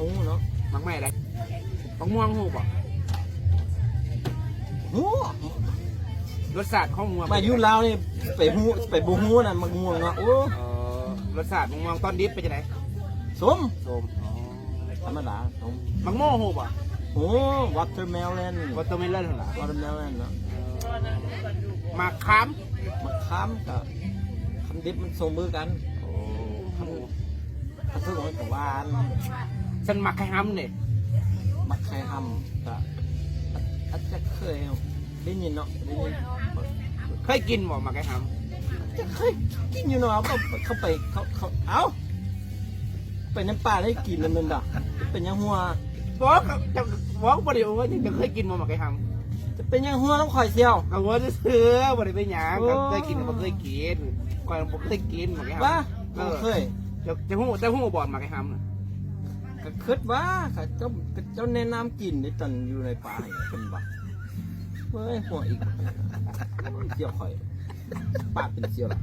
ຮູ້ເນາະ ໝາກໄມ້ໃດ? ໝາກມ່ວງຮູ້ບໍ່? ຮູ້ ລົດຊາດຂອງໝາກ ມາຢູ່ລາວນີ້ໄປຮູ້ ໄປບໍ່ຮູ້ນະ ໝາກມ່ວງເນາະ. ໂອ້ ເອີ ລົດຊາດໝາກມ່ວງຕອນດິບເປັນຈັ່ງໃດ? ສົ້ມ ສົ້ມ ອໍ ທຳມະດາ ສົ້ມ. ໝາກໂມຮູ້ບໍ່? ໂອ້ watermelon watermelon ຫັ້ນລະ watermelon ເນາະ. ໝາກຂາມ ໝາກຂາມກະ ຄັນດິບມັນສົ້ມຄືກັນ. ໂອ້ ຄັນ ຄັນສຸກມັນກະຫວານ. ຊັ້ນໝາກໄຂ່ຫຳເດ? ໝາກໄຂ່ຫຳກະ ອາດ ອາດຈະເຄີຍໄດ້ຍິນເນາະ ໄດ້ຍິນ. ເຄີຍກິນບໍ່ໝາກໄຂ່ຫຳ? ອາດຈະເຄີຍກິນຢູ່ເນາະ ເຂົາ ເຂົາໄປ ເຂົາ ເຂົາ ເອົ້າ ໄປໃນປ່າໄດ້ກິນນັ້ນແມ່ນບໍ່? ເປັນຫຍັງຫົວ? ບໍ່ ເຂົາ ເຈົ້າ ບໍ່ ບໍ່ໄດ້ວ່າ ເຈົ້າເຄີຍກິນບໍ່ໝາກໄຂ່ຫຳ? ຈະເປັນຫຍັງຫົວນຳຂ້ອຍສ່ຽວ? ກະຫົວຊື່ໆ ບໍ່ໄດ້ເປັນຫຍັງ. ໂອ້ ກະເຄີຍກິນກະບໍ່ເຄີຍກິນ ຂ້ອຍບໍ່ເຄີຍກິນໝາກໄຂ່ຫຳ. ຫວາ ເອີ ບໍ່ເຄີຍ. ເຈົ້າ ເຈົ້າຮູ້ ເຈົ້າຮູ້ບໍ່ໝາກໄຂ່ຫຳນະ? ກະຄິດວ່າ ເຈົ້າ ເຈົ້າແນະນຳກິນເດ້ ຕອນຢູ່ໃນປ່າຫັ້ນ ເປັນບໍ່? ເວີຍ ຫົວອີກ ສ່ຽວຂ້ອຍ ປາກເປັນສ່ຽວລະ.